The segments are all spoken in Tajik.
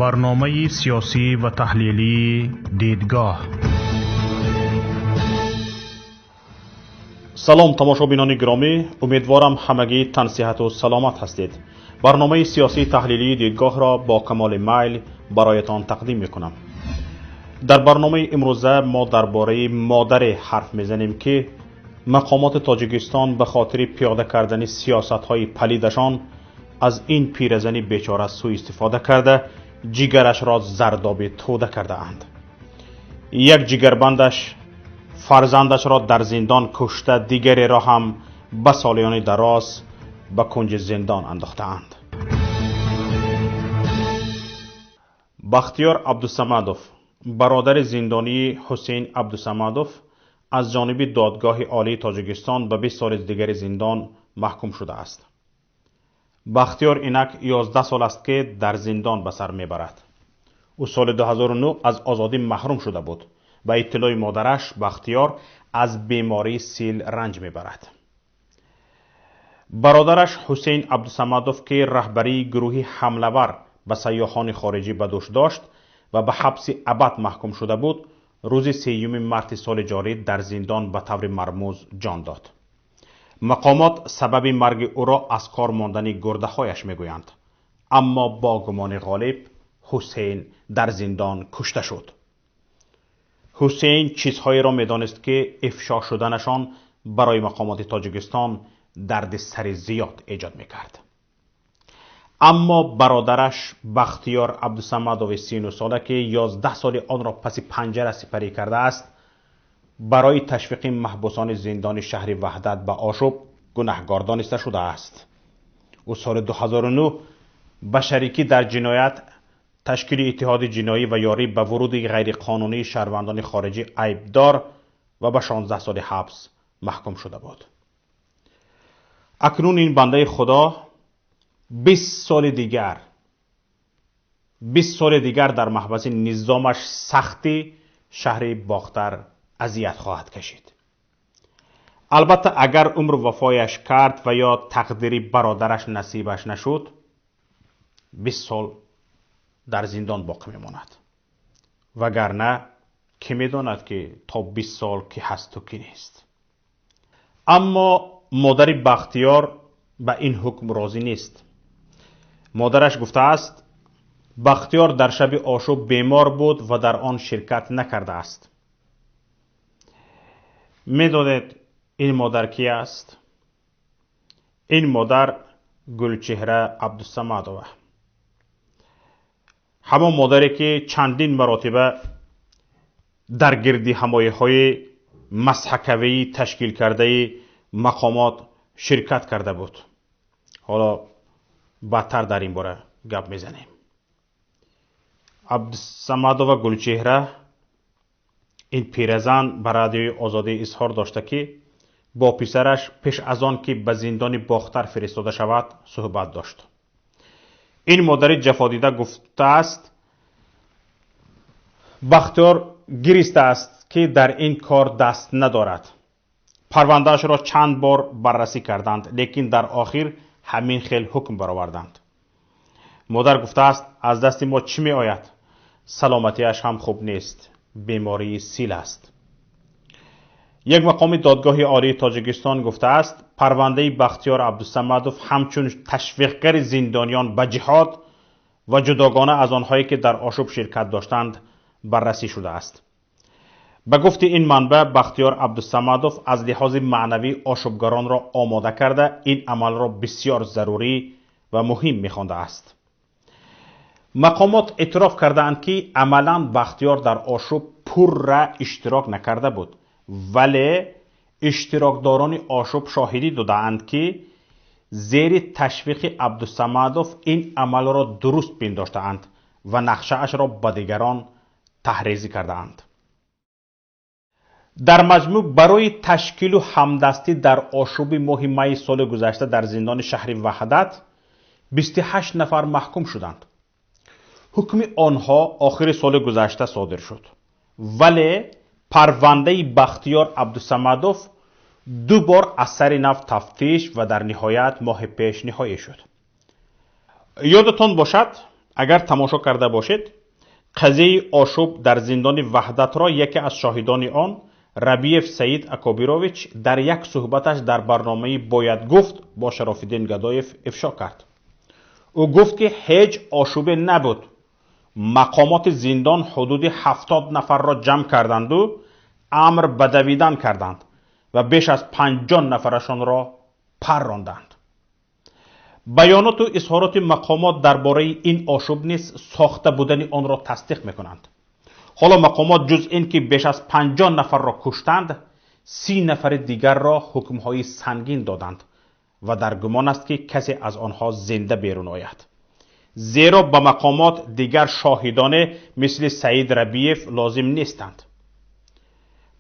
Барномаи сиёсӣ ва таҳлилии «Дидгоҳ». Салом, тамошобинони гиромӣ, умедворам ҳамагӣ тансиҳату саломат ҳастед. Барномаи сиёсии таҳлилии «Дидгоҳ»ро бо камоли майл бароятон тақдим мекунам. Дар барномаи имрӯза мо дар бораи модаре ҳарф мезанем, ки мақомоти Тоҷикистон ба хотири пиёда кардани сиёсатҳои палидашон аз ин пиразани бечора сӯистифода карда, ҷигарашро зардоби тӯда кардаанд. Як ҷигарбандаш фарзандашро дар зиндон кушта, дигареро ҳам ба солиёни дароз ба кунҷи зиндон андохтаанд. Бахтиёр Абдусамадов, бародари зиндонии Ҳусейн Абдусамадов, аз ҷониби Додгоҳи Олии Тоҷикистон ба 20 соли дигари зиндон маҳкум шудааст. Бахтиёр инак 11 сол аст, ки дар зиндон ба сар мебарад. Ӯ соли 2009 аз озодӣ маҳрум шуда буд. Ба иттилои модараш, Бахтиёр аз бемории сил ранҷ мебарад. Бародараш Ҳусейн Абдусамадов, ки раҳбарии гурӯҳи ҳамлавар ба сайёҳони хориҷӣ ба дӯш дошт ва ба ҳабси абад маҳкум шуда буд, рӯзи 3 марти соли ҷорӣ дар зиндон ба таври мармуз ҷон дод. Мақомот сабаби марги ӯро аз кор мондани гурдаҳояш мегӯянд, аммо бо гумони ғолиб Ҳусейн дар зиндон кушта шуд. Ҳусейн чизҳоеро медонист, ки ифшо шуданашон барои мақомоти Тоҷикистон дарди сари зиёд эҷод мекард. Аммо бародараш Бахтиёр Абдусамадови 39 сола, ки 11 соли онро паси панҷара сипарӣ кардааст, барои ташвиқи маҳбусони зиндони шаҳри Ваҳдат ба ошӯб гунаҳгор дониста шудааст. Ӯ соли 2009 ба шарикӣ дар ҷиноят, ташкили иттиҳоди ҷиноӣ ва ёрӣ ба вуруди ғайриқонунии шаҳрвандони хориҷӣ айбдор ва ба 16 соли ҳабс маҳкум шуда буд. Акнун ин бандаи Худо 20 соли дигар дар маҳбаси низомаш сахти шаҳри Бохтар азият хоҳад кашид. Албатта, агар умр вафояш кард ва ё тақдири бародараш насибаш нашуд, 20 сол дар зиндон боқӣ мемонад. Вагарна кӣ медонад, ки то 20 сол кӣ ҳасту кӣ нест. Аммо модари Бахтиёр ба ин ҳукм розӣ нест. Модараш гуфтааст, Бахтиёр дар шаби ошӯб бемор буд ва дар он ширкат накардааст. Медонед, ин модар ки аст? Ин модар Гулчеҳра Абдусамадова, ҳамон модаре, ки чандин маротиба дар гирди ҳамоиҳои масҳакавии ташкил кардаи мақомот ширкат карда буд. Ҳоло баъдтар дар ин бора гап мезанем. Абдусамадова Гулчеҳра, ин пиразан, ба Радиои Озодӣ изҳор дошта, ки бо писараш пеш аз он ки ба зиндони Бохтар фиристода шавад, суҳбат дошт. Ин модари ҷафодида гуфтааст, Бахтиёр гиристааст, ки дар ин кор даст надорад. Парвандаашро чанд бор баррасӣ карданд, лекин дар охир ҳамин хел ҳукм бароварданд. Модар гуфтааст, аз дасти мо чӣ меояд? Саломатиаш ҳам хуб нест, бемории сил аст. Як мақоми Додгоҳи Олии Тоҷикистон гуфтааст, парвандаи Бахтиёр Абдусамадов ҳамчун ташвиқгари зиндониён ба ҷиҳод ва ҷудогона аз онҳое, ки дар ошӯб ширкат доштанд, баррасӣ шудааст. Ба гуфти ин манбаъ, Бахтиёр Абдусамадов аз лиҳози маънавӣ ошӯбгаронро омода карда, ин амалро бисёр зарурӣ ва муҳим мехондааст. Мақомот эътироф кардаанд, ки амалан Бахтиёр дар ошӯб пурра иштирок накарда буд, вале иштирокдорони ошӯб шоҳидӣ додаанд, ки зери ташвиқи Абдусамадов ин амалро дуруст пиндоштаанд ва нақшаашро ба дигарон таҳрезӣ кардаанд. Дар маҷмӯъ, барои ташкилу ҳамдастӣ дар ошӯби моҳи майи соли гузашта дар зиндони шаҳри Ваҳдат 28 нафар маҳкум шуданд. Ҳукми онҳо охири соли гузашта содир шуд, вале парвандаи Бахтиёр Абдусамадов ду бор аз сари нав тафтиш ва дар ниҳоят моҳи пеш ниҳоӣ шуд. Ёдатон бошад, Агар тамошо карда бошед, қазияи ошӯб дар зиндони Ваҳдатро яке аз шоҳидони он, Рабиев Саид Акобирович, дар як суҳбаташ дар барномаи «Бояд гуфт» бо Шарофиддин Гадоев ифшо кард. Ӯ гуфт, ки ҳеҷ ошӯбе набуд. Мақомоти зиндон ҳудуди 70 нафарро ҷамъ карданду амр ба давидан карданд ва беш аз 50 нафарашонро парронданд. Баёноту изҳороти мақомот дар бораи ин ошӯб низ сохта будани онро тасдиқ мекунанд. Ҳоло мақомот ҷуз ин ки беш аз 50 нафарро куштанд, 30 нафари дигарро ҳукмҳои сангин доданд ва дар гумон аст, ки касе аз онҳо зинда берун ояд. Зеро ба мақомот дигар шоҳидоне мисли Саид Рабиев лозим нестанд.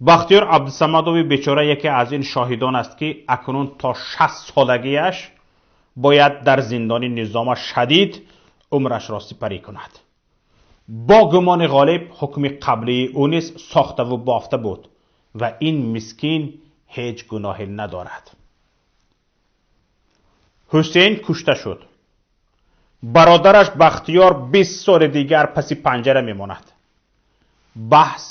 Бахтиёр Абдусамадови бечора яке аз ин шоҳидон аст, ки акнун то 60 солагиаш бояд дар зиндони низома шадид умрашро сипарӣ кунад. Бо гумони ғолиб, ҳукми қаблии ӯ низ сохтаву бофта буд ва ин мискин ҳеҷ гуноҳе надорад. Ҳусейн кушта шуд. Бародараш Бахтиёр 20 соли дигар паси панҷара мемонад. Баҳс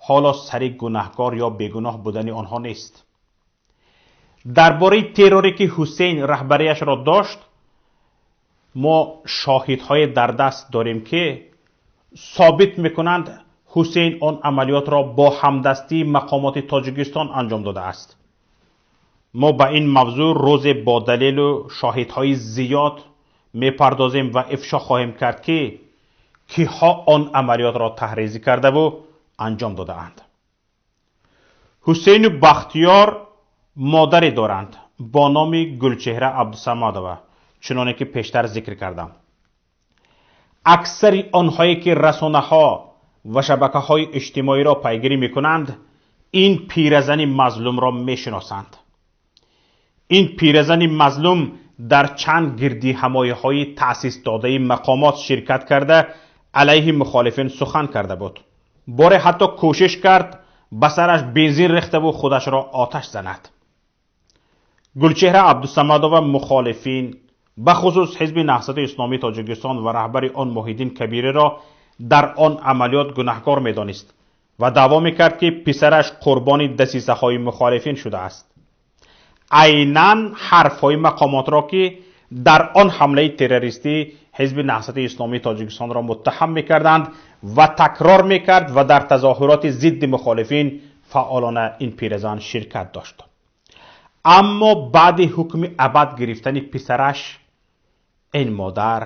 ҳоло сари гунаҳкор ё бегуноҳ будани онҳо нест. Дар бораи терроре, ки Ҳусейн раҳбарияшро дошт, мо шоҳидҳое дар даст дорем, ки собит мекунанд, Ҳусейн он амалиётро бо ҳамдастии мақомоти Тоҷикистон анҷом додааст. Мо ба ин мавзӯъ рӯзе бо далелу шоҳидҳои зиёд мепардозем ва ифшо хоҳем кард, ки киҳо он амалиётро таҳризӣ кардаву анҷом додаанд. Ҳусейну Бахтиёр модаре доранд бо номи Гулчеҳра Абдусамадова, чуноне ки пештар зикр кардам. Аксари онҳое, ки расонаҳо ва шабакаҳои иҷтимоиро пайгирӣ мекунанд, ин пиразани мазлумро мешиносанд. Ин пиразани мазлум дар чанд гирдиҳамоиҳои таъсисдодаи мақомот ширкат карда, алайҳи мухолифин сухан карда буд. Боре ҳатто кӯшиш кард ба сараш бензин рехтаву худашро оташ занад. Гулчеҳра Абдусамадова мухолифин, бахусус Ҳизби Наҳзати Исломии Тоҷикистон ва раҳбари он Муҳиддин Кабириро дар он амалиёт гунаҳкор медонист ва даъво мекард, ки писараш қурбони дасисаҳои мухолифин шудааст. Айнан ҳарфҳои мақомотро, ки дар он ҳамлаи террористӣ Ҳизби Наҳзати Исломии Тоҷикистонро муттаҳам мекарданд ва такрор мекард ва дар тазоҳуроти зидди мухолифин фаъолона ин пиразан ширкат дошт. Аммо баъди ҳукми абад гирифтани писараш ин модар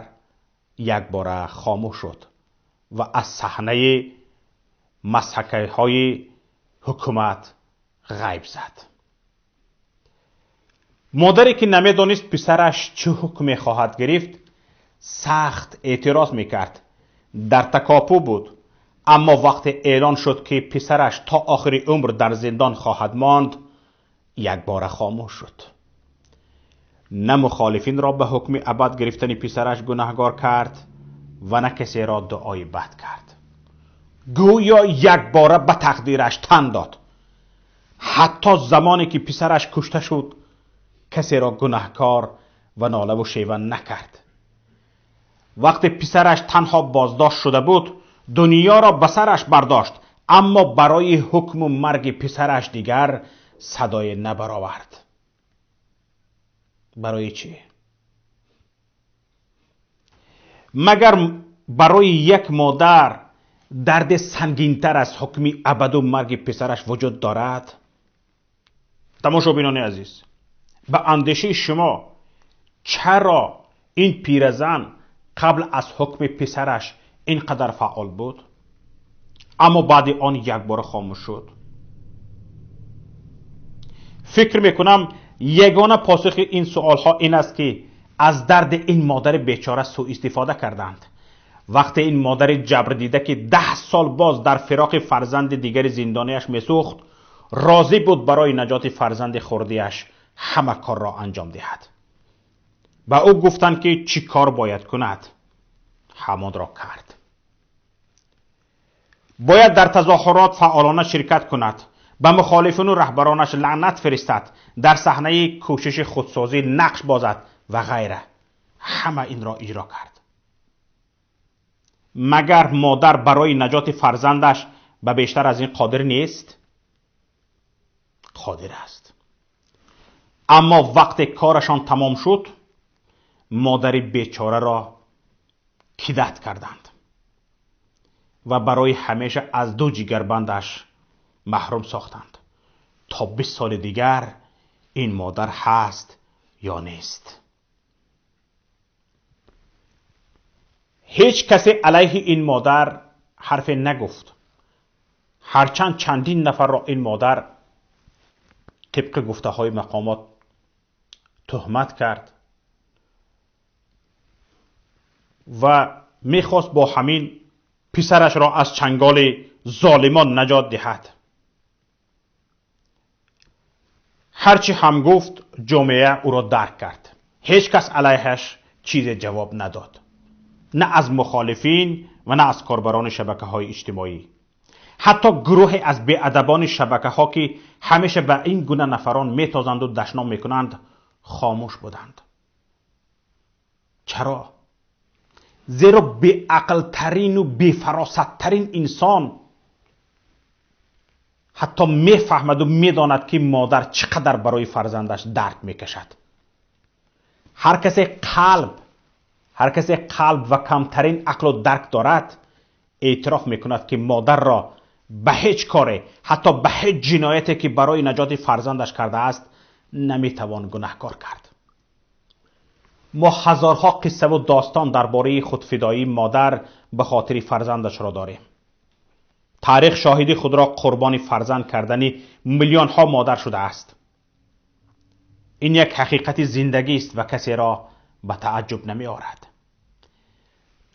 якбора хомӯш шуд ва аз саҳнаи масҳакаҳои ҳукумат ғайб зад. Модаре, ки намедонист писараш чӣ ҳукме хоҳад гирифт, сахт эътироз мекард, дар такопӯ буд. Аммо вақте эълон шуд, ки писараш то охири умр дар зиндон хоҳад монд, якбора хомӯш шуд. На мухолифинро ба ҳукми абад гирифтани писараш гунаҳгор кард ва на касеро дуои бад кард. Гӯё якбора ба тақдираш тан дод. Ҳатто замоне ки писараш кушта шуд, касеро гунаҳкор ва нолаву шева накард. Вақте писараш танҳо боздошт шуда буд, дунёро ба сараш бардошт, аммо барои ҳукму марги писараш дигар садое набаровард. Барои чӣ? Магар барои як модар дарди сангинтар аз ҳукми абаду марги писараш вуҷуд дорад? Тамошобинони азиз, ба андешаи шумо чаро ин пиразан қабл аз ҳукми писараш ин қадар фаъол буд, аммо баъди он якбора хомӯш шуд? Фикр мекунам, ягона посухи ин суолҳо ин аст, ки аз дарди ин модари бечора суистифода карданд. Вақте ин модари ҷабрдида, ки 10 сол боз дар фироқи фарзанди дигари зиндониаш месӯхт, розӣ буд барои наҷоти фарзанди хурдиаш ҳама корро анҷом диҳад. Ба ӯ гуфтанд, ки чӣ кор бояд кунад, ҳамонро кард. Бояд дар тазоҳурот фаъолона ширкат кунад, ба мухолифину раҳбаронаш лаънат фиристад, дар саҳнаи кӯшиши худсозӣ нақш бозад ва ғайра. Ҳама инро иҷро кард. Магар модар барои наҷоти фарзандаш ба бештар аз ин қодир нест? Қодир аст. Аммо вақте корашон тамом шуд, модари бечораро кидат карданд ва барои ҳамеша аз ду ҷигарбандаш маҳрум сохтанд. То 20 соли дигар ин модар ҳаст ё нест. Ҳеҷ касе алайҳи ин модар ҳарфе нагуфт. Ҳарчанд чандин нафарро ин модар тибқи гуфтаҳои мақомот туҳмат кард ва мехост бо ҳамин писарашро аз чанголи золимон наҷот диҳад. Ҳарчи ҳам гуфт, ҷомеа ӯро дарк кард. Ҳеҷ кас алайҳаш чизе ҷавоб надод, на аз мухолифин ва на аз корбарони шабакаҳои иҷтимоӣ. Ҳатто гурӯҳе аз беадабони шабакаҳо ки ҳамеша ба ин гуна нафарон метозанду дашном мекунанд, хомӯш буданд. Чаро? Зеро беақлтарину бефаросаттарин инсон ҳатто мефаҳмаду медонад, ки модар чӣ қадар барои фарзандаш дард мекашад. Ҳар касе қалб ва камтарин ақлу дарк дорад, эътироф мекунад, ки модарро ба ҳеҷ коре, ҳатто ба ҳеҷ ҷинояте, ки барои наҷоти фарзандаш кардааст, наметавон гунаҳкор кард. Мо ҳазорҳо қиссаву достон дар бораи худфидоии модар ба хотири фарзандашро дорем. Таърих шоҳиди худро қурбони фарзанд кардани миллионҳо модар шудааст. Ин як ҳақиқати зиндагист ва касеро ба тааҷҷуб намеорад.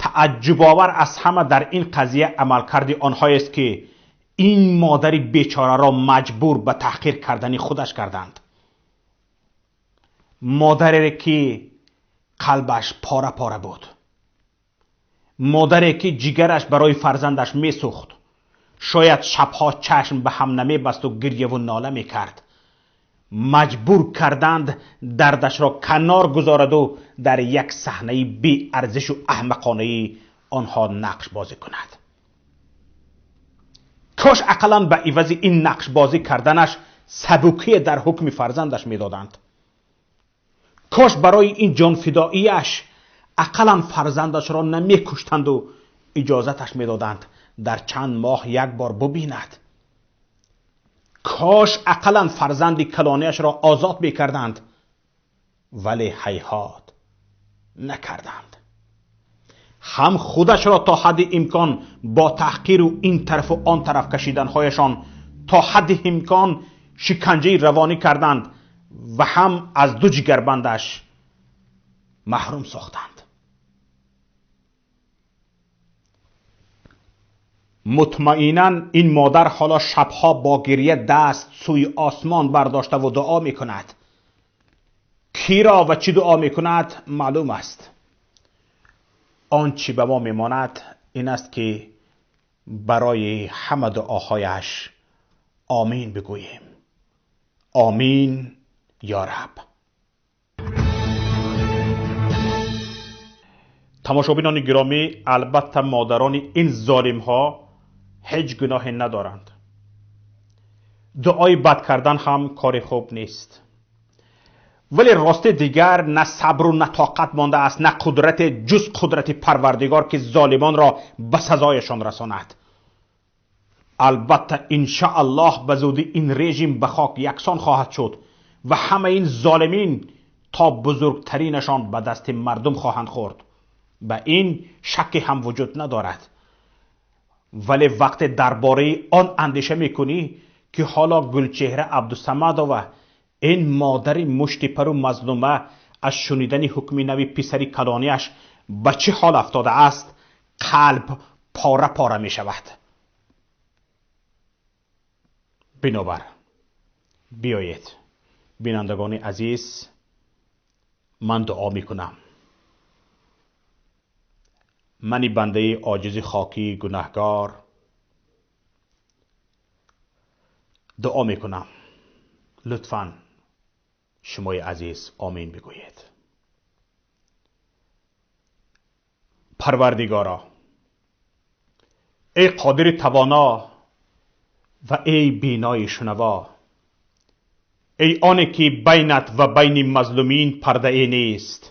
Тааҷҷубовар аз ҳама дар ин қазия амалкарди онҳоест, ки ин модари бечораро маҷбур ба таҳқир кардани худаш карданд. Модаре ки қалбаш пора пора буд, модаре ки ҷигараш барои фарзандаш месӯхт, шояд шабҳо чашм ба ҳам намебасту гирьяву нола мекард, маҷбур карданд дардашро канор гузораду дар як саҳнаи беарзишу аҳмақонаи онҳо нақш бозӣ кунад. Кош ақаллан ба ивази ин нақшбозӣ карданаш сабукие дар ҳукми фарзандаш медоданд. Кош барои ин ҷонфидоияш ақаллан фарзандашро намекуштанду иҷозаташ медоданд дар чанд моҳ як бор бубинад. Кош ақаллан фарзанди калониашро озод мекарданд, вале ҳайҳот накарданд. Ҳам худашро то ҳадди имкон бо таҳқиру ин тарафу он тараф кашиданҳояшон то ҳадди имкон шиканҷаи равонӣ карданд ва ҳам аз ду ҷигарбандаш маҳрум сохтанд. Мутмаинан ин модар ҳоло шабҳо бо гирья даст сӯи осмон бардоштаву дуо мекунад. Киро ва чӣ дуо мекунад маълум аст. Он чӣ ба мо мемонад ин аст, ки барои ҳама дуоҳояш омин бигӯем. Омин ё раб. Тамошобинони гиромӣ, албатта модарони ин золимҳо ҳеҷ гуноҳе надоранд. Дуои бад кардан ҳам кори хуб нест. Вале рости дигар на сабру на тоқат мондааст, на қудрате ҷуз қудрати Парвардигор, ки золимонро ба сазояшон расонад. Албатта иншааллоҳ ба зудӣ ин режим ба хок яксон хоҳад шуд ва ҳама ин золимин то бузургтаринашон ба дасти мардум хоҳанд хӯрд. Ба ин шакке ҳам вуҷуд надорад. Вале вақте дар бораи он андеша мекунӣ, ки ҳоло Гулчеҳра Абдусамадова, ин модари муштипару мазлума, аз шунидани ҳукми нави писари калониаш ба чӣ ҳол афтодааст, қалб пора пора мешавад. Бинобар биёед, бинандагони азиз, ман дуо мекунам. Мани бандаи оҷизи хокӣ гунаҳгор дуо мекунам. Лутфан шумои азиз омин бигӯед. Парвардигоро, Эй қодири тавоно ва эй бинои шунаво, эй оне ки байнат ва байни мазлумин пардае нест,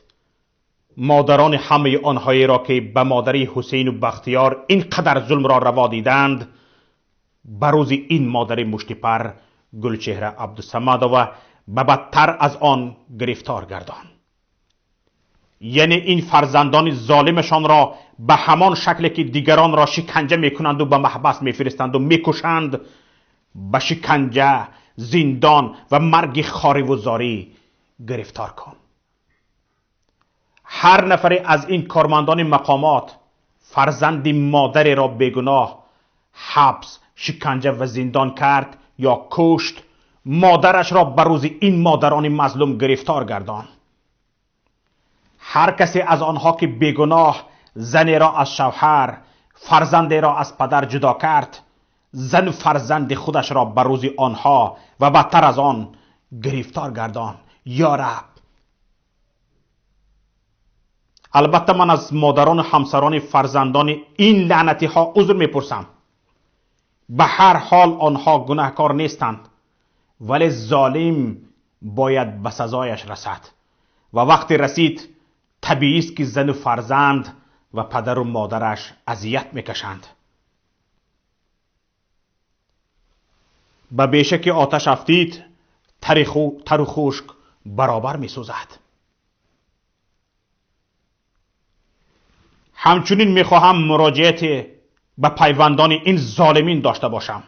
модарони ҳамаи онҳоеро ки ба модари Ҳусейну Бахтиёр ин қадар зулмро раво диданд, ба рӯзи ин модари муштипар Гулчеҳра Абдусамадова ба бадтар аз он гирифтор гардон. Яъне ин фарзандони золимашонро ба ҳамон шакле ки дигаронро шиканҷа мекунанду ба маҳбас мефиристанду мекушанд, ба шиканҷа, зиндон ва марги хориву зорӣ гирифтор кун. Ҳар нафаре аз ин кормандони мақомот фарзанди модареро бегуноҳ ҳабс, шиканҷа ва зиндон кард ё кушт, модарашро ба рӯзи ин модарони мазлум гирифтор гардон. Ҳар касе аз онҳо ки бегуноҳ занеро аз шавҳар, фарзандеро аз падар ҷудо кард, зану фарзанди худашро ба рӯзи онҳо ва бадтар аз он гирифтор гардон. Ё Раб! Албатта ман аз модарону ҳамсарони фарзандони ин лаънатиҳо узр мепурсам. Ба ҳар ҳол онҳо гунаҳкор нестанд, вале золим бояд ба сазояш расад ва вақте расид табиист ки зану фарзанд ва падару модараш азият мекашанд. Ба беша ки оташ афтид, тару хушк баробар месӯзад. Ҳамчунин мехоҳам муроҷиате ба пайвандони ин золимин дошта бошам.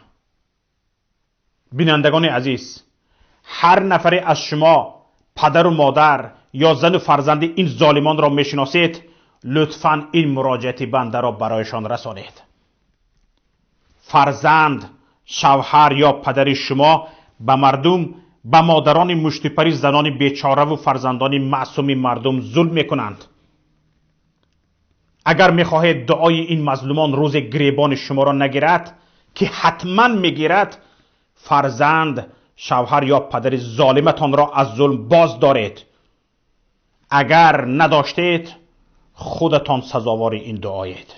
Бинандагони азиз, ҳар нафаре аз шумо падару модар ё зану фарзанди ин золимонро мешиносед, лутфан ин муроҷиати бандаро барояшон расонед. Фарзанд, шавҳар ё падари шумо ба мардум, ба модарони муштипари занони бечораву фарзандони маъсуми мардум зулм мекунанд. Агар мехоҳед дуои ин мазлумон рӯзе гиребони шуморо нагирад, ки ҳатман мегирад, фарзанд, шавҳар ё падари золиматонро аз зулм боз доред. Агар надоштед, худатон сазовори ин дуоед.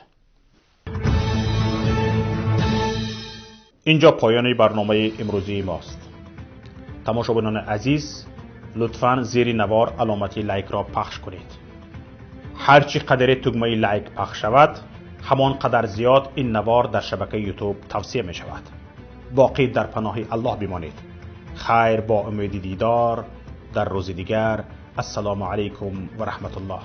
Инҷо поёни барномаи имрӯзии мост. Тамошобинони азиз, лутфан зери навор аломати лайкро пахш кунед. Ҳар чӣ қадаре тугмаи лайк пахш шавад, ҳамон қадар зиёд ин навор дар шабакаи ютуб тавсия мешавад. Боқӣ дар паноҳи Аллоҳ бимонед. Хайр бо умеди дидор дар рӯзи дигар. Ассалому алайкум ва раҳматуллоҳ.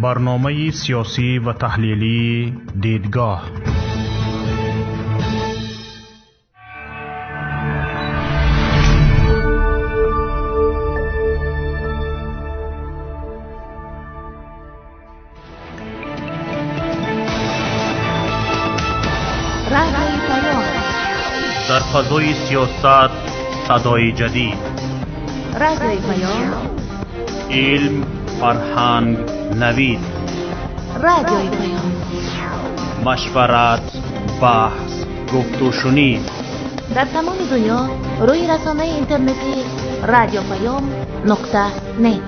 Барномаи сиёсӣ ва таҳлилии дидгоҳ. Дар фазои сиёсат садои ҷадид, Радиои Паём, илм, фарҳанг, навид, Радиои Паём, машварат, баҳс, гуфтушунид. Дар тамоми дунё рӯи расонаи интернетии радиопаём.нет.